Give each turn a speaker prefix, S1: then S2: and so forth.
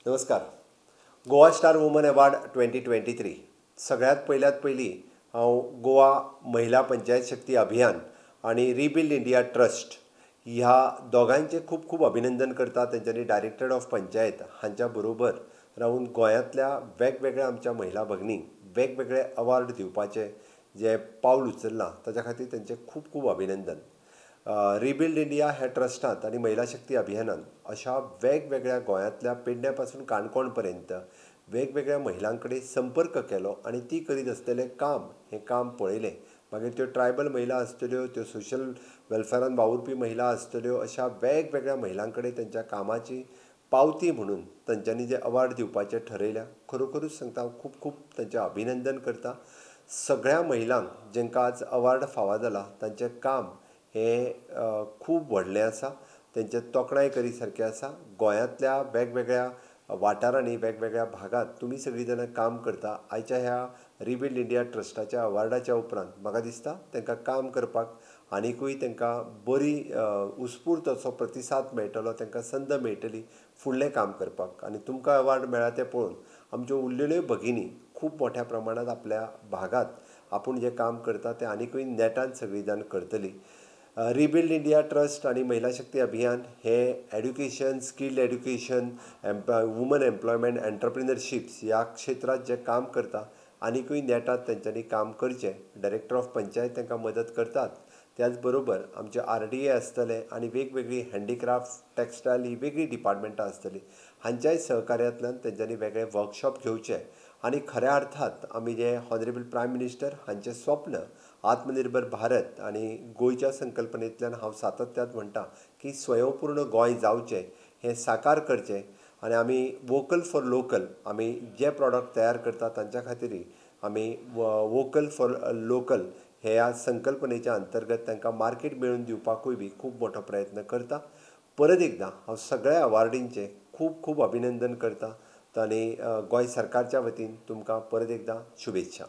S1: नमस्कार. Goa star woman award 2023. सगळ्यात पयल्यात पयलीं हांव गोवा महिला पंचायत शक्ती अभियान आनी रिबिल्ड इंडिया ट्रस्ट ह्या दोगांयचें खूब खूब अभिनंदन करता. तेंच्यांनी डायरेक्टर ऑफ पंचायत हांच्या बरोबर रावून गोंयांतल्या वेगवेगळ्या आमच्या महिला भगिनींक वेगवेगळे अवॉर्ड दिवपाचें जें पावल उचल्लां ताच्या खातीर तेंचें खूब खूब अभिनंदन. रिबिल्ड इंडिया ह्या ट्रस्टांत आनी महिला शक्ती अभियानान अशा वेगवेगळ्या गोंयांतल्या पेडण्या पासून काणकोण पर्यंत वेगवेगळ्या महिलां कडेन संपर्क केलो आनी ती करीत आसलेलें काम हें काम पळयलें. मागीर त्यो ट्रायबल महिला आसतल्यो, त्यो सोशल वेलफेरान वावुरपी महिला आसतल्यो, अशा वेगवेगळ्या महिलां कडेन तेंच्या कामाची पावती म्हणून तांच्यांनी जे अवॉर्ड दिवपाचें ठरयल्या, खरोखरूच सांगता हांव खूब खूब तांचें अभिनंदन करता. सगळ्या महिलांक जांकां आज अवॉर्ड फावो जाला तांचें काम हें खूब व्हडलें आसा, तेंचें तोखणाय करी सारकें आसा. गोंयांतल्या वेगवेगळ्या वाठारांनी वेगवेगळ्या भागांत तुमी सगळीं जाणां काम करता. आयच्या ह्या रिबिल्ड इंडिया ट्रस्टाच्या अवॉर्डाच्या उपरांत म्हाका दिसता तांकां काम करपाक आनिकूय तांकां बरी उत्स्फूर्त असो प्रतिसाद मेळटलो, तांकां संद मेळटली फुडलें काम करपाक. आनी तुमकां अवॉर्ड मेळ्ळा तें पळोवन आमच्यो उरलेल्यो भगिनी खूब मोठ्या प्रमाणांत आपल्या भागांत आपूण जें काम करता तें आनिकूय नेटान सगळीं जाण करतली. रिबिल्ड इंडिया ट्रस्ट आनी महिला शक्ती अभियान हे education, skilled education, woman employment, entrepreneurships ह्या क्षेत्रांत जें काम करता आनिकूय नेटान तेंच्यांनी काम करचें. डायरेक्टर ऑफ पंचायत तांकां मदत करतात, त्याच बरोबर आमचे RDA आसतले आनी वेगवेगळी हँडीक्राफ्ट, टेक्स्टायल ही वेगळीं डिपार्टमेंटां आसतलीं, हांच्याय सहकार्यांतल्यान तेंच्यांनी वेगळे वर्कशॉप घेवचे आनी खऱ्या अर्थात आमी जे ऑनरेबल प्रायम मिनिस्टर हांचें स्वप्न आत्मनिर्भर भारत आनी गोंयच्या संकल्पनेंतल्यान हांव सातत्यान म्हणटा की स्वयंपूर्ण गोंय जावचें हें साकार करचें आनी आमी वोकल फॉर लोकल, आमी जे प्रॉडक्ट तयार करता तांच्या खातीरूय आमी वोकल फॉर लोकल ह्या संकल्पनेच्या अंतर्गत तांकां मार्केट मेळून दिवपाकूय बी खूब मोठो प्रयत्न करता. परत एकदां हांव सगळ्या अवॉर्डींचें खूब खूब अभिनंदन करता आनी गोंय सरकारच्या वतीन तुमकां परत एकदां शुभेच्छा.